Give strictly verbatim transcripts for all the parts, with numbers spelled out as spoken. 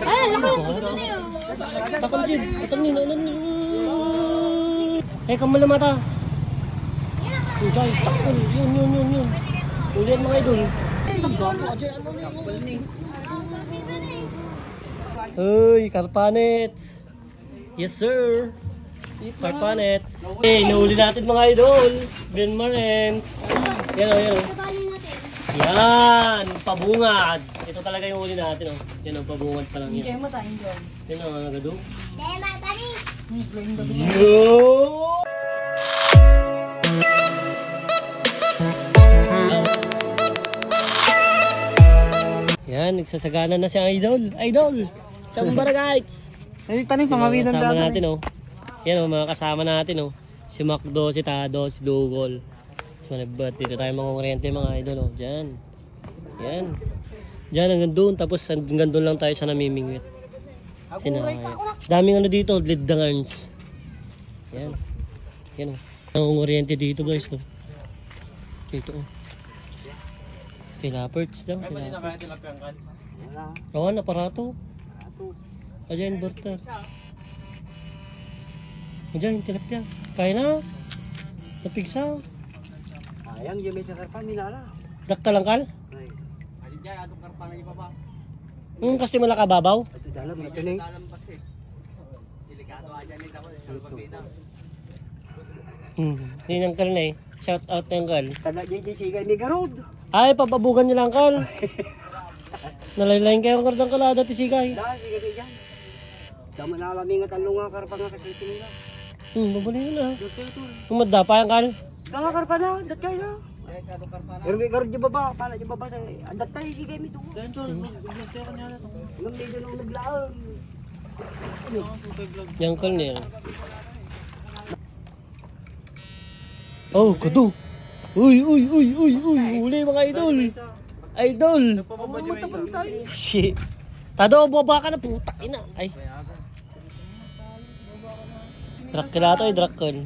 Ay, laki. Takam, Jib. Takam ni, nanan ni. Ay, kamal na mata. Enjoy. Takam. Yun, yun, yun, yun. Ulian, mga idol. Uy, karpanets. Yes, sir. Karpanets. Eh, nahuli natin, mga idol. Ben Marens. Yan o, yan o. Yan, pabungad. Ito talaga yung huli natin, oh. Yan o, pabungad pa lang yan. Enjoy mo ta, enjoy. Yan o, nagado. Enjoy mo ta, enjoy. Yo! Yan, nagsasagana na siya, idol. Idol! Sa barangay! Ay, tanim, pangawinan kasama natin, oh. Yan, oh, mga kasama natin, oh. Si Macdo, si Tado, si Dugol. So, nagbat-, dito tayo mangunguryente, mga idol, oh. Diyan. Yan. Diyan hanggang doon, tapos hanggang doon lang tayo sa namimingwit. Sina, daming ano dito, lead the arms. Yan. Yan, oh. Nangunguryente dito, guys, oh. Dito, oh. Tilaperts daw, tilaperts. Oo, naparato. Ayan, inverter. Ayan, tilapia. Kaya na. Napigsa. Ayan, yung may sakar pa, minala. Dakka lang, kal? Ay. Hmm, kasi malaka babaw. Ito dalam, ito na eh. Delikado aja ni, tapos salbabida. Hmm, yun ang kal na eh. Shout out ng kal. Tanda di, di, sige, may garod. Ay, papabugan nyo lang, kal. Nalaylayin kayo ang kardang kalada, ti sigay. Da, sige, sige. Dama na kami nga talong nga karpa nga kasi sila. Hmm, babali na. Doon sa'yo, tol. Kung madapa yan, kal. Dama karpa na, dat kayo. Pero may garod di baba, pala di baba sa, adat tayo, sige, may tungo. Dahil, tol, mag-vlog tayo kanya na, tol. Nung medyo nung naglaon. Yan, kal niya. Oh, kado. Uy, uy, uy, uy, uy. Uli, mga idol. Idol. Shit. Tado, baba ka na, puta ina. Ay. Drakkel ato, eh, drakkel.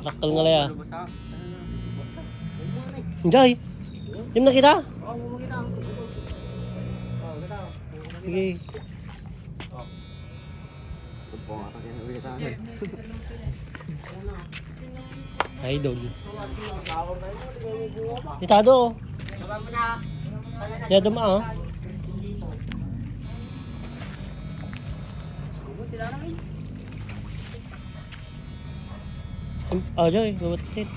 Drakkel nga laya. Enjoy. Di mo nakita? Sige. Idol. Itado, oh. Yadam, ah. Ah, Joy, gawat din.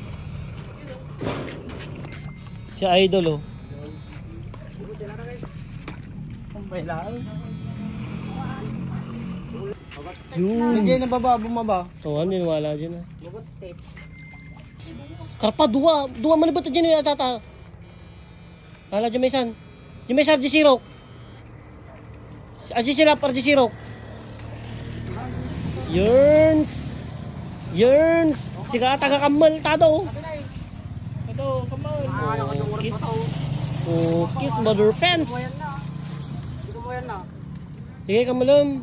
Si Idol, oh. Yun. Nandiyan na baba, bumaba. Oo, hindi nawala dyan, ah. Karpa, dua. Dua, malibat na dyan, eh, tata. Ala, dyan may isan. Dyan may isan, dyan sirok. Ah, dyan sila, par dyan sirok. Yerns. Yerns. Siga, taga Kamal, tado. Ito, Kamal. Oh, kiss. Oh, kiss, mother fans. Sige, Kamalum.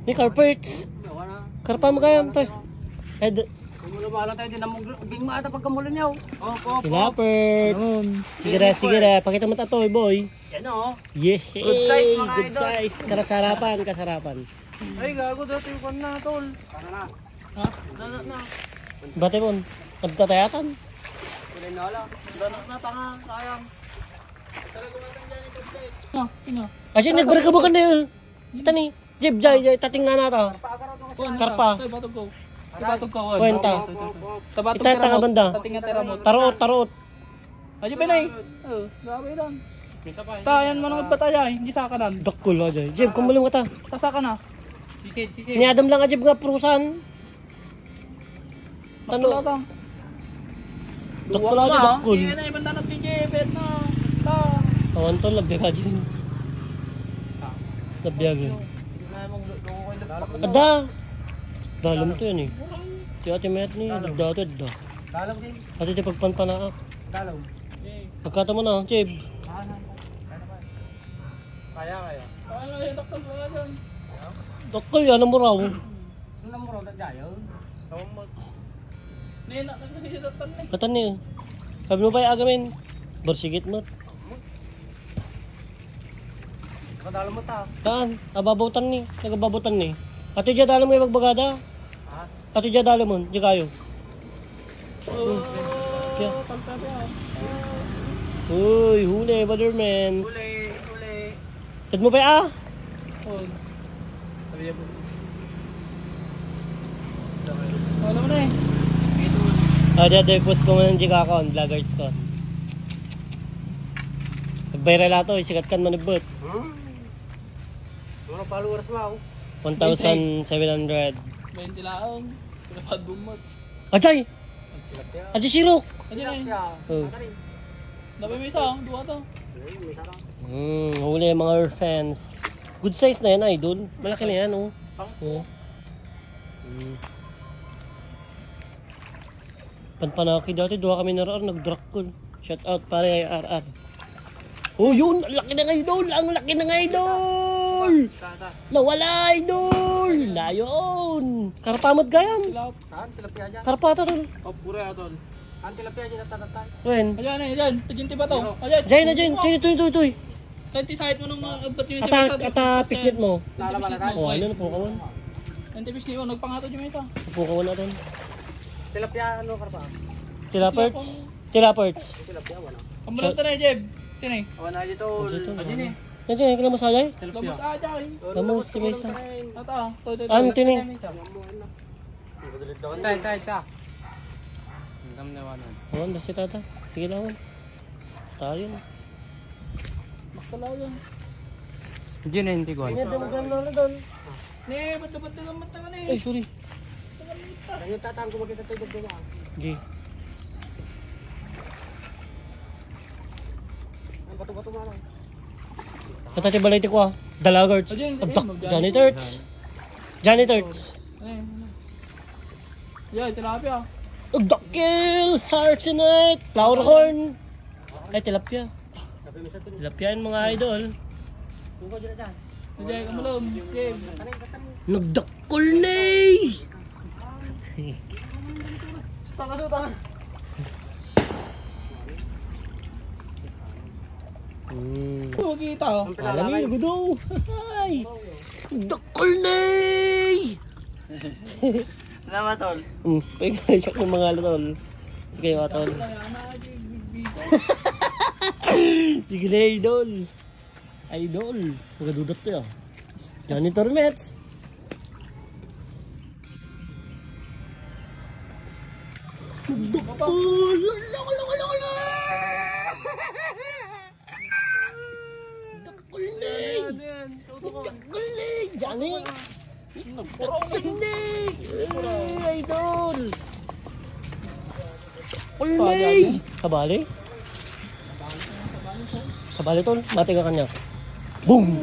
Ni carpets. Karpa mo kayo, to. Head. Kung wala, wala tayo, din ang mug-, din maata pagkamulan niya, oh. Opo, opo. Tilapers. Ayun. Sige na, sige na. Pakita mo ta to, boy. Yan, oh. Yeah. Good size, mga idol. Good size. Kasarapan, kasarapan. Ay, gago, dati yung kwan na, tol. Tara na. Ha? Na, na, na. Bate mo, nagtatayatan. Kulay na wala. Ganak na, tanga, sayang. Ino, ino. Asin, nagbarakabukan na yun. Ito ni. Jib, jay, jay, tating na nata. Kuwan, Karpa. Ito, ibatog ko. Ibatog ko, kuwan. Kuwan, ta. Ito, ibatog ko. Ita, taga banda. Tating na tira mo. Taroot, taroot. Ayo, Benay. Oh, grabe lang. Ta, yan, manungod pa tayo, eh. Hindi sa kanan. Dakul, ah, jay. Jib, kumalim ka ta. Tasa ka na. Sisid, sisid. Ni Adam lang, ah, Jib, nga prusan. Ano? Dakul ata. Dakul ata, dakul. Sige na, ibang tanong, T J, bet na. Ta. Awan to, labya ka dyan. Labya ka. Ada. Dalom to yan eh. Si Ate Mayat ni, ada to, ada. Dalom din. Ate, di pagpanpanaak. Dalom. Pagkata mo na, Chib. Kaya, kaya. Ano yung doktor mo nga dyan? Dakul yan, ang muraw. Ano mo ron, tadyayo? Tawag mo. Nena, kasi si doktor na eh. Katan niyo. Sabi mo ba yung agamin? Barsigit mo. Kadala mo ta. Saan? Ababotan ni. Nagababotan ni. Ato dia dalem ngay bagbagada. Ha? Ato dia dalem mon. Dia kayo. Oh, yeah. Uy, huli, brother, men. Huli, huli. Ted mo pa, ah? Oh. Sabi niya po. Wala mo na eh. Ah, dia, dia, post ko man ang Gcash account, vloggers ko. Viral ato, sikat kan manibet. Hmm. Mga followers mo, oh. One thousand seven hundred. Bainti laang. Pinapad bumot. Ajay! Tilapia. Ajay sirok! Ajay na eh. Tilapia. Oh. Dapat may isa, oh. Duwa to. Ayun, may isa lang. Hmm, huli mga fans. Good size na yan, idol. Malaki na yan, oh. Oh. Hmm. Panpanaki dati, duha kami na raar, nagdrakol. Shout out, pare, R R. Oh, yun! Ang laki na nga, idol! Ang laki na nga, idol! Nawala, idol! Layon! Karpa met gayam! Saan? Tilapia dyan? Karpa ta, tol. Oh, pura ya, tol. Ang tilapia dyan, natatatay. Wen? Ayan, ayan, ayan. Ayan, tiba to. Ayan. Jay na, Jay. Tuy, tuy, tuy, tuy. Saan ti sahit mo nung, uh, ba't yung Ata, isa may ata, sa-, pisngit mo. Lalaban na tayo. Oh, ano na po, kawan? Ang tipis ni, oh, nagpangato dyan may isa. Upo ka wala doon. Tilapia, ano, karpa? Tilaperts? Tilaperts. Tilapia, wala. Ang bulan to na, Jeb. Sino eh? Awan na dito. Dito, Ayun ano? eh. Yan, yan, yan, yan, masayay? Tilapia. Labas aja eh. Labas, may isa. Ata, ah. To, to, to. Ah, ito ni. Ito, ito, ito. Ang dami na wanan. Awan, basta tata. Sige lang, awan. Tayo na. Makalaw yan. Hindi na, hindi ko. Hindi, dumugay mo na doon. Ne, ba't dapat na naman naman eh? Ay, sorry. Ano yung tatang ko makita tayo doon, ah? Di. Ang bato-bato mo lang. Patati balay ko, ah. Dalagards. Ayun, ayun, Abdak. Janitors. Janitors. Ayun, ayun. Yan, tilapia. Agdakil! Hearts unite! Flower horn! Ay, tilapia. Tilapia yan, mga idol. Hindi, kamalom. Game. Nagdakol na eh! Tanga, tanga. Hmm. Ito, kita, oh. Alam mo, gudo. Ay! Dakol na eh! Salamat, tol. Hmm, pwede ka siya kung mga tol. Sige, mga tol. Sige na, idol. Idol. Pagkadudot to, yun. Johnny Tormets. Dakol! Dakol, dakol, dakol, dakol! Dakol na eh! Dakol na eh! Johnny! Dakol na eh! Ay, idol! Dakol na eh! Sabali? Sabali, tol. Mati ka kanya. Boom!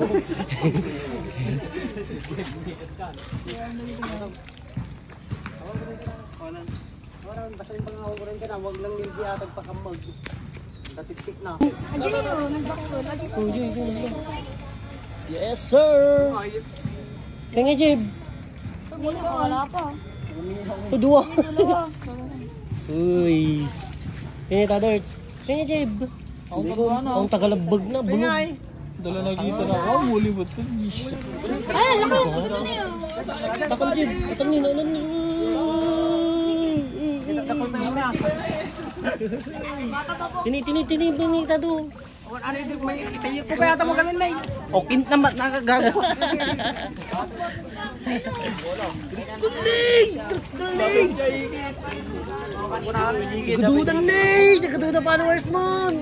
Parang basta yung pangako ko rin ka na, wag lang hindi atag pakamag. Natiptik na. Andiyan yun, nagdakol. Andiyan yun. Yes, sir! Kanya, Jib. Wala pa. Ito, dua. Dalawa. Uy. Kanya, Tadarts. Kanya, Jib. Ang taga na. Ang tagalabag na, bulog. Dala na kita na. Oh, muli mo ito. Ay, alam mo, ito na yun. Takam, Jib. Takam ni, nanan ni. Tini, tini, tini, tini, tado. Ano yung may itayo ko kaya tamo kami, Nay? O, kint naman, nakagago. Triple Nay! Triple Nay! Gaduda, Nay! Gaduda followers mo!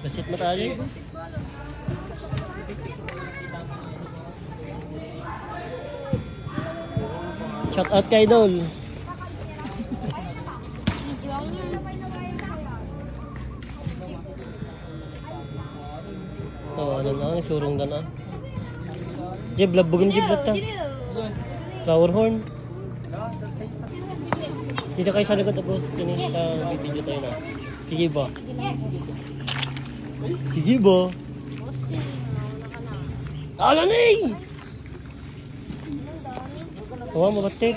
Basit mo tayo. Shout out kay Idol. Oh, ano na, surong na na. Jeb, labugin, Jeb, bata. Flower horn. Dito kayo sa likod, boss. Kini, ah, video tayo na. Sige ba? Sige ba? Ala ni! Tawa mo, batik.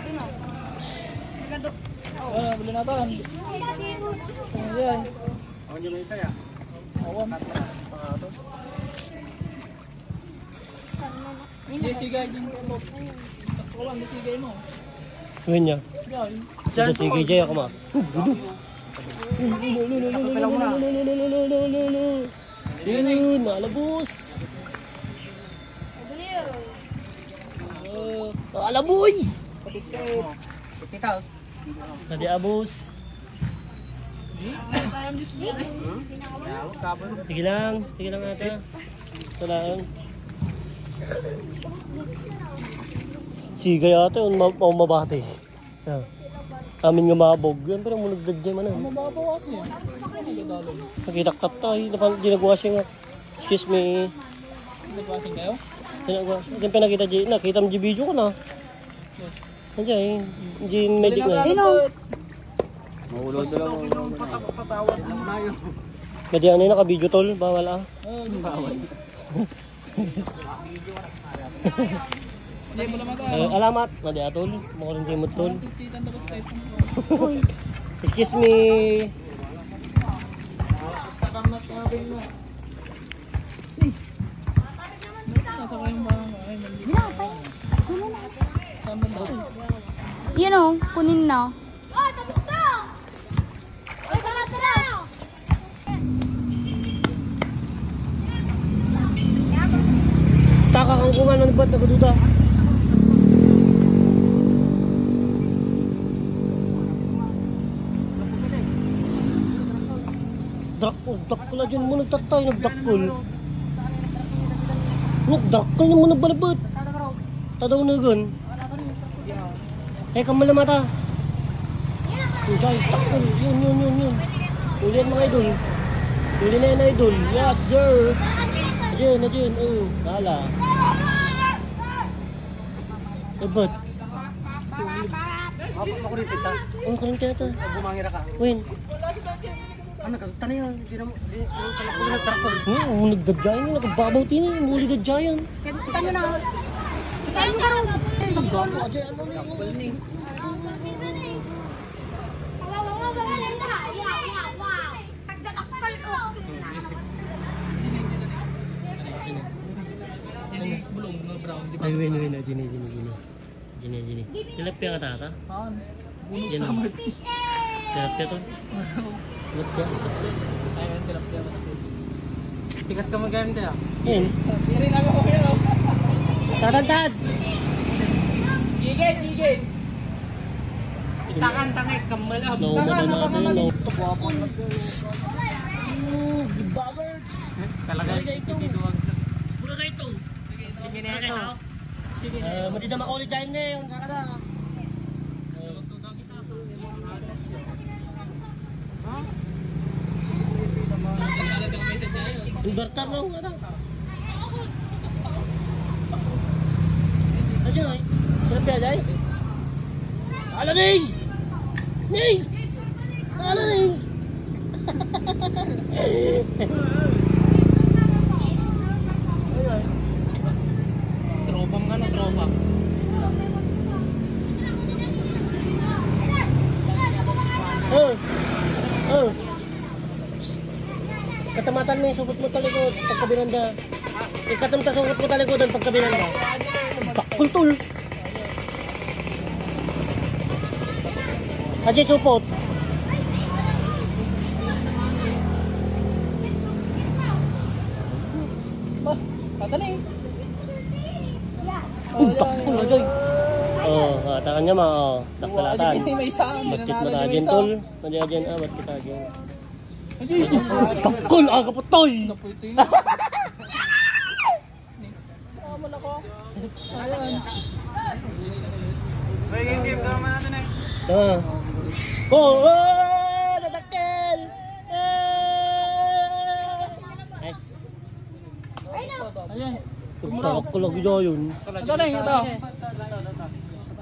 Ah, bili na to. Ayan. Awan. Hindi, sigay din. Sakto lang, hindi, sigay mo. Yun niya. Sigay. Ito, sige, Jay, ako ma. Yun, nalabos. Alaboy! Pati abos. Sige lang, sige lang ata. Ito lang. Sigay ata, yung ma-, ma-, mabati. Ah. Amin nga mabog. Yan, pero munagdag dyan, ano? Mababaw ako yan. Ano yung Tagalog? Nakita ko tayo. Napan-, ginagawa siya nga. Excuse me. Nagwating kayo? Ginagawa siya. Yan pinakita dyan. Nakita mo dyan video ko na. Nandiyan eh. Dyan medic na. Sino? Maulog na lang. Pwede ano yun, naka-video tol? Bawal ah. Oo, di ba? Bawal. Hindi mo naman tayo. Eh, alamat. Madi atol. Makulang di mo tol. Tititan na ko sa iPhone ko. Uy. Excuse me. Sarang na sabi mo. Nasa kayong bahay. Ay, mali. Ginapay. Saan ba tayo? Yun o, kunin na. Taka kang kungan, ano ba't nagaduda? Drak-, oh, dakkel a dyan mo nagtaktay, nagdakkel. Nagdakkel mo nagbalabet. Tadaw na gan. Eh, kamal na mata. Enjoy. Takbo. Yun, yun, yun, yun. Ulian, mga idol. Uli na yan, idol. Yes, sir. Again, again. Oh, bala. Eh, ba't? Mapa pa ko rin, tita. Oh, kalang tiyata. Bumangin ka. When? Ano ka? Tanay yun. Hindi na mo. Hindi na mo. Oo, nagdadyayan yun. Nagbabaw tin yun. Muli dadyayan. Kita nyo na. Kita nyo na. Ay, win, win. Ah, Jini, Jini, Jini. Jini, Jini. Tilapia ka, tata? Saan? Yan, oh. Tilapia to. Tilapia. Ayun, tilapia kasi. Sikat ka mag-M T, ah. Yan. Hindi na ako pero. Tatan, Tads! Gigit, gigit! Takan, tangay, kamal, ah. No, Takan, madala, napakamali. No. Oh, bagers! Talaga, talaga ito. Hindi duwag. Talaga ito. Sige na ito. Sige na. Eh, mati na makauli dyan, eh. Ang sarap na. Ang dartar na, wala. Ayan, ay. Sarap yan, ay. Ala, Ney! Ney! Ala, Ney! Tropang ka na, tropang. Oh! Oh! Katamatan mo yung supot mo talikod, pagkabinanda. Ikatam ta supot mo talikodan, pagkabinanda. Bakul, tol! Ajay supot. Ba, kata na eh. Oh, takbo na, Jay. Oh, katakan niya, ma, oh. Takbo na, tan. Hindi, may isa. Batkit mo ta, Jen, tol. Madi, Jen, ah, batkit ta, Jen. Takol, aga pa, toy. Naputoy na. Tama na ko. Ayan. Hoy, game, game. Tama natin eh. Ah. Oh, oh, tatakil. Ah. Ay. Ayan. Takol lagi da yun. Ito na yun, ito.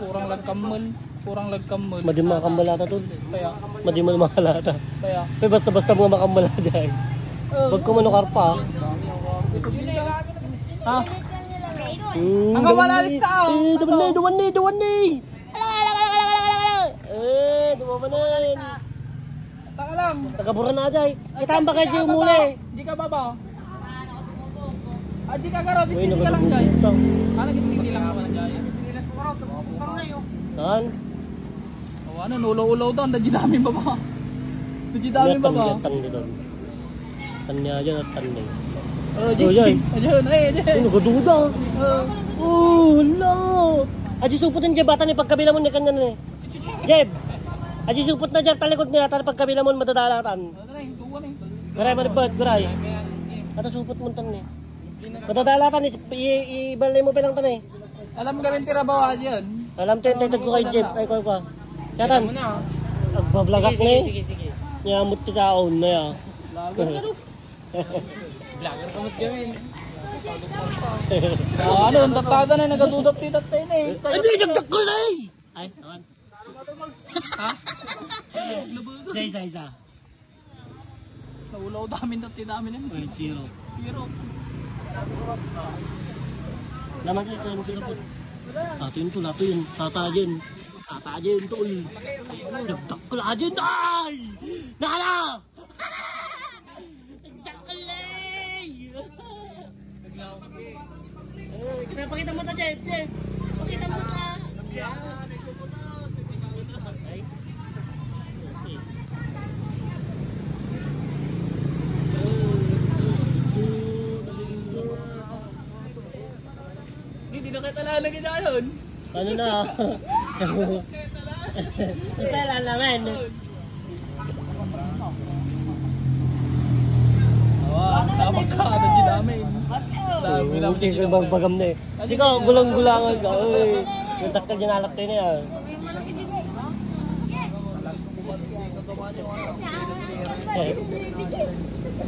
Kurang lagkamal. Kurang lagkamal. Madi makamal ata, tol. Kaya. Madi mo makamal ata. Kaya. May basta-basta mga makamal ata dyan. Oh. Bag ko mano karpa. Ha? Hmm, ang kamalalis ka, oh. Eh, duman na, duman na, duman na. Eh, duman na. Taka lang. Taga Buran na, Jay. Kita ang bagay, Jay, umuli. Di ka baba. Ah, di ka garo, di ka lang, Jay. Ah, nag-steady lang ako na, Jay. Saan? Oh, ano, ulo-ulo to, ang dami baba. Ang dami baba. Tan niya dyan, tan niya. Oh, Jay. Ayun, ay, Jay. Ano, gaduda? Oh, no. Aji supot ang Jay, bata ni pagkabila mo, ni kanya na eh. Jeb! Aji supot na dyan, talikod niya, tan pagkabila mo, madadalatan. Garay, manibad, garay. Ata supot mo tan ni. Madadalatan, i-, i-, ibalay mo bilang tan eh. Alam gawin tira bawa dyan. Alam to, yung taytad ko kay Jeb. Ay, ko, ko. Katan. Agbablagak ni. Sige, sige, sige. Niya, amot ti kaon na ya. Vlogger ka, no? Vlogger ka, amot gawin. Ah, ano, ang tatada na, nagadudat ti tatay na eh. Ay, di, nagdakkel na eh! Ay, awan. Ha? Isa, isa, isa. Naulaw damin at tinamin yan. Point zero. Zero. Laman kayo, laman sila po. Tato yun, tol, tato yun. Tata dyan. Tata dyan, tol. Nagdakkel ka dyan. Ay! Nala! Nagdakkel eh! Eh, pakita mo ta, Jeff, Jeff. Pakita mo ta. Ay. Hindi, hindi na kita lalagay na yun. Ano na? Wala naman. Awa, tama ka, ano din namin? Dami namin. Okay, din kung naman. Bagbagam na eh. Sige, gulang-gulangan ka. Uy, yung dakkel din alak tayo na yan.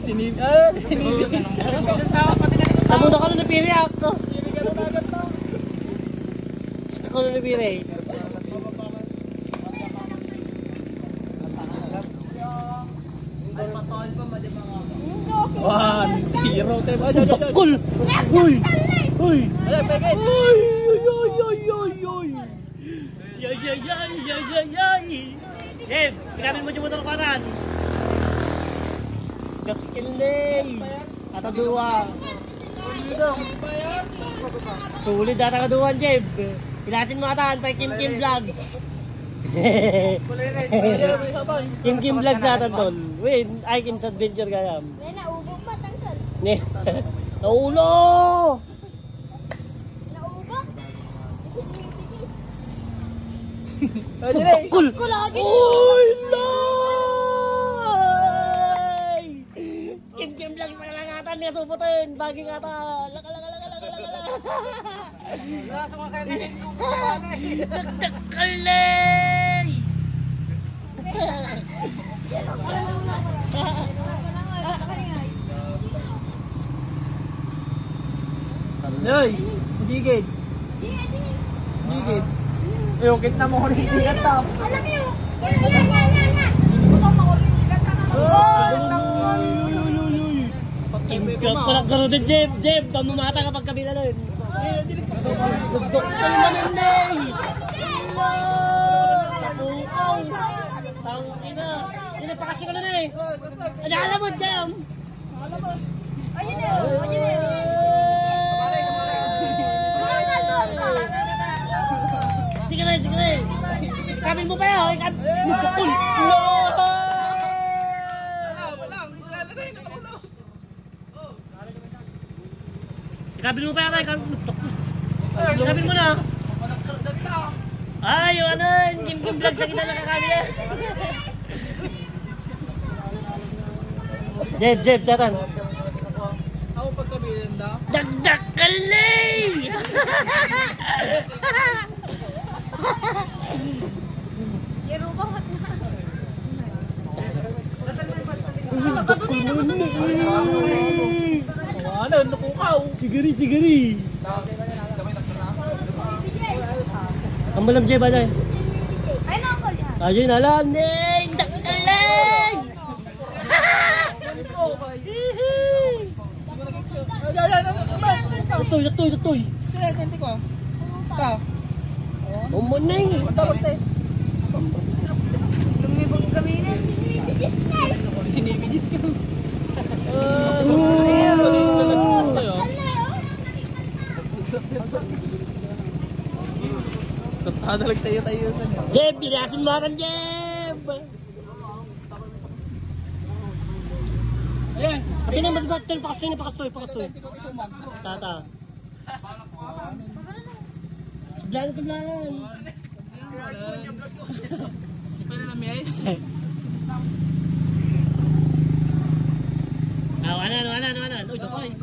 Sini-, ah, sinibis ka. Tamo na ka na napiri ako. Sini ka na agad na. Gusto ko na napiri. One, zero, tayo. Dakkel! Uy! Uy! Ay, pwede. Uy! Uy! Uy! Uy! Uy! Uy! Yay, yay, yay, yay, yay, yay. Dave, ikamin mo dyan motor ko, Aran. Gatilay. Ata dua. Solid ata ka duan, Jev. Ilasin mo ata, antay Kim Kim Vlogs. Kim Kim Vlogs ata, tol. Wait, ay, Kim's Adventure ka yan. Nay, naubo pa, tangsal. Ne. Naulo! Naubak. Isinisitis. Ano na eh? Bakul! Bakul, lagi. Uy, Lay! Kim Kim Vlogs na lang ata, niya supoten. Baging ata. Laka, laka, laka, laka, laka, laka. Wala sa mga kailangan yung suko sa ano eh. Dakdakal, Lay! Yoy! Digid! Digid! Eh, ukit na mo ko rin digid na. Alam mo yun! Yan, yan, yan, yan, yan! Oh! Uy, uy, uy, uy, uy! Kim, kalak ka rin, Jeb, Jeb! Pamumata ka pagkabila nun! Dugdok ka naman, Inday! Hello! Bukaw! Tangina! Pinapakasyon ka na, eh! Ano, alam mo, Jam? Ayun na, ayun na. Sige na, sige na. Ikabil mo pa yan, oh. Ikab-, Uy! Wala, wala. Wala na rin, nakaulo. Ikabil mo pa yata, ikabil mo. Ikabil mo na. Ay, yung ano, yung Kim Kim Vlog sa kita nakakabil yan. Jeb, Jeb, tatan. Ako pagkabilin da. Dakdakal, eh! Yerubang hat na. Ano, ano, nakukaw? Sigari, sigari. Ang malam, Jay, balay. Ay, nakakal yan. Ayun, ala, Neng! Dakdalay! Atoy, atoy, atoy. Sige, tenti ko. Ito. Umunay. Ito, ito. Lumibog kami na. Madalag tayo tayo sa niya. Jeb, binasin mo akin, Jeb! Ayan. Atin na, mas ba't tayo pakastoy na pakastoy, pakastoy. Tata. Sablaan, sablaan. Pwede na, Miss. Ah, wanan, wanan, wanan. Uy, dakay. Uy.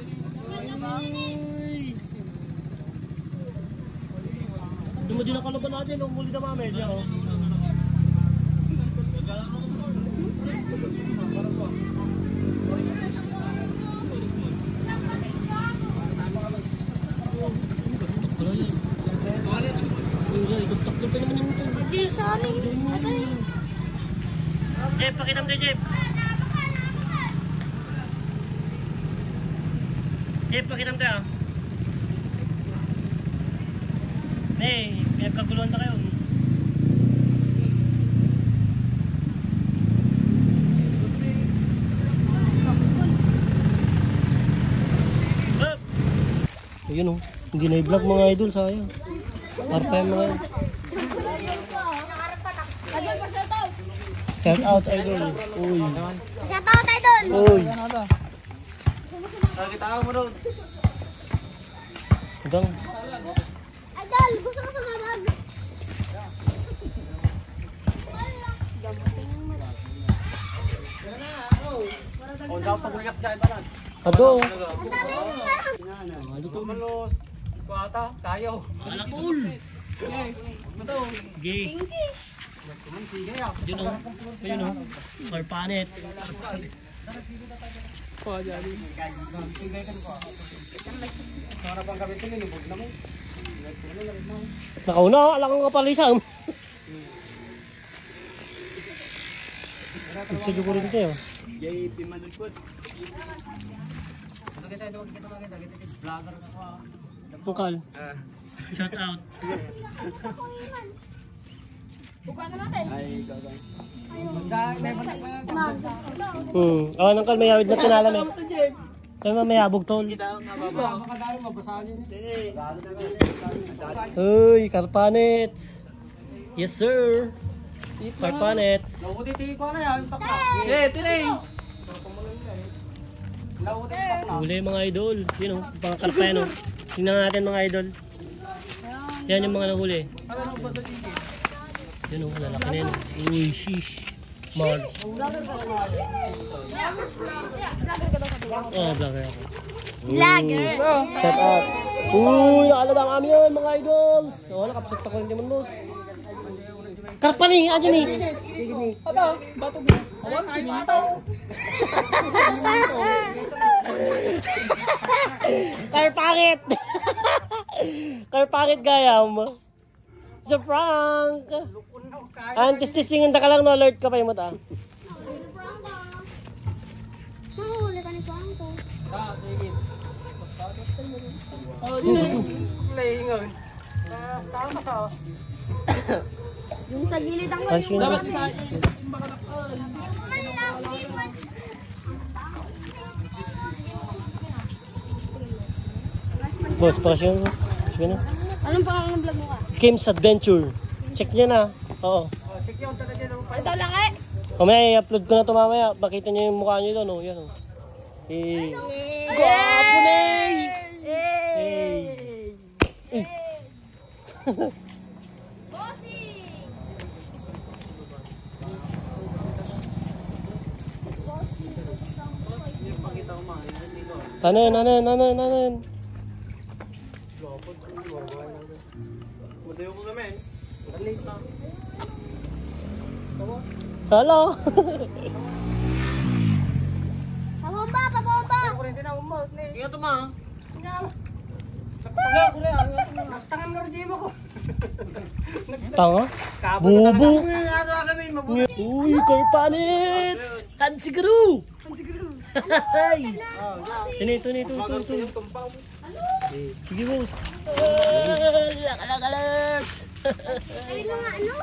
Di mo din ako laban natin, ang huli na mami, di ako. Hindi, sa ano yun? Jeff, pakita mo tayo, Jeff. Jeff, pakita mo tayo, ah. Hey, pinagkaguluhan ta kayo. Up! Ayun, oh. Hindi na i-vlog, mga idol, sayang. Arpa yan, mga idol. Shout out, idol. Uy. Shout out, idol. Uy. Nakita mo doon. Hanggang Idol, gusto ko sa marag. Oh, daw sa mga kaya pala. Ado. Ang dami ng marag. Ano to? Malos. Kuwata, tayo. Alakul. Gay. Pinkish. Yun, oh. Yun, oh. Carpanets. Nakauna, alang ang kapalisam. Gusto nyo ko rin kayo. J P Malukot. Bukal. Ah. Shout out. Ay, gagawin. Hmm. Awan ng kalmayawid na pinalam eh. Kaya mamaya, bugtol. Uy, Carpanets. Yes, sir. Carpanets. Eh, tinay. Huli, mga idol. Yun, oh, mga karpa yan, oh. Tingnan natin, mga idol. Yan yung mga nahuli. Yun, oh, lalaki na yun. Uy, sheesh. Mahal. Oh, vlogger ako. Vlogger. Shout out. Uy, naalala kami yun, mga idols. Oh, nakapsat ako, hindi man mo. Karpa ni, aja ni. Ata, batog na. Awan, sinito. Karpangit. Karpangit gayam. Sa prank. Antes tistingan ta ka lang, no? Alert ka pa, imot, ah. Mahuli ka ni Franco. Oh, di na yung playing on. Ah, tama sa, oh. Yung sa gilid ang Ay, sino? Dapat isa, isa, isa, Boss, pakasyon, boss. Sige na. Anong pangalan ng vlog mo ka? Kim's Adventure. Check niya na. Oo. Ito lang eh. Mamaya, i-upload ko na ito mamaya. Pakita niyo yung mukha niyo doon, oh. Yan, oh. Eh. Yay! Gwapo na eh! Yay! Eh. Tanen, tanen, tanen, tanen. Hello. Pabomba, pabomba. Ingat mo, ah. Tangan ka rin, di mo ko. Tanga? Bobo. Uy, Carpanits! Tansiguro! Tansiguro! Hey! Ito na, ito na, ito na, ito na, ito na. Sige, boss. Laka, laka, laks! Sabi ko nga, ano?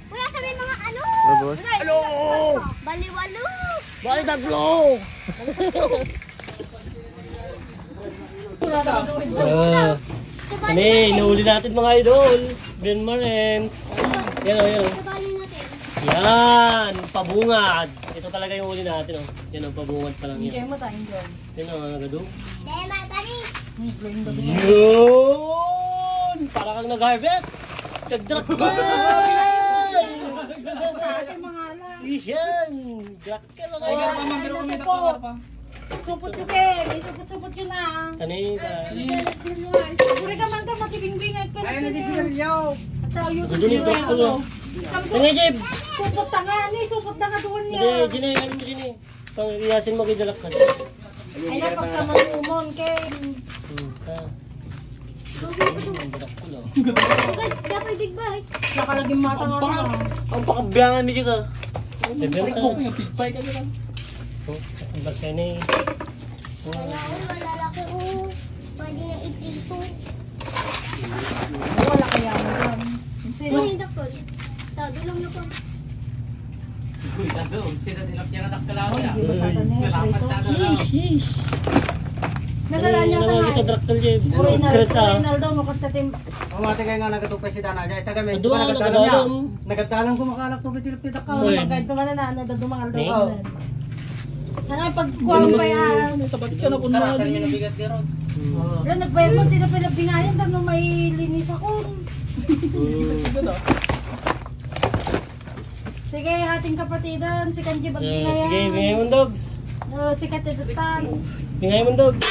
Kuya, sabi mga ano? Ano, boss? Hello! Baliwalo! Bakit tatlo? Ah. Ano eh, inuuli natin, mga idol. Benmarens. Yan o, yan o. Yan, pabungad. Ito talaga yung uli natin o. Yan o, pabungad pa lang yan. Yan o, nagadu. Yun! Para kang nag-harvest. Nagdrakkel! Yan! Drakkel, mga idol. Supot yo, Ken. Isupot-supot yo na. Kanina. Puri ka man ka, matibingbing ay pwede. Ay, nagsigarilyo. At sa YouTube. Supot ta nga, ni, supot ta nga doon niya. Hindi, Gina, ano mo, Gina? Pang iyasin mo, Gina, lakad. Ay, na, pagkaman mo, Ken. Hmm, ka. Ang badak ko, no? Dapat big bite. Nakalagim mata nga. Ang pakabiyangan ni Jika. Bibenta. Big bite ka nila. Oh, ang laki ni. Wala ko, malalaki ko. Pwede na iprito. Wala kaya mo dyan. Sino? Uy, dakol. Tado lang na po. Uy, tado. Sino tilapia na dakkel ako? Hindi ba sa atin eh? Nalapat na. Sheesh, sheesh. Nagalaan niya ka nga. Ito, drakkel, Jeb. Uy, Nal-, Uy, Naldo, no, kasi tim- Ang mga tingay nga nagatupay si Dana dyan. Itaga may Ado, nagadalom niya. Nagadalom. Nagadalom ko makalak tubig tilapia ka. Uy. Magkahit naman na, ano, dadu mangal daw. Ning? Sana pag kuha mo pa yan. Sabat ka na kung Tara, mga saan may din. Nabigat ka ron? Wala, nagbayad mo, di na pala binayan, tano may linis ako. Sige, hating kapatidan, si Kanji Eh, Bagbinayan. Sige, bigay mo, Dogs. Oh, si Katidutan. Bigay mo, Dogs.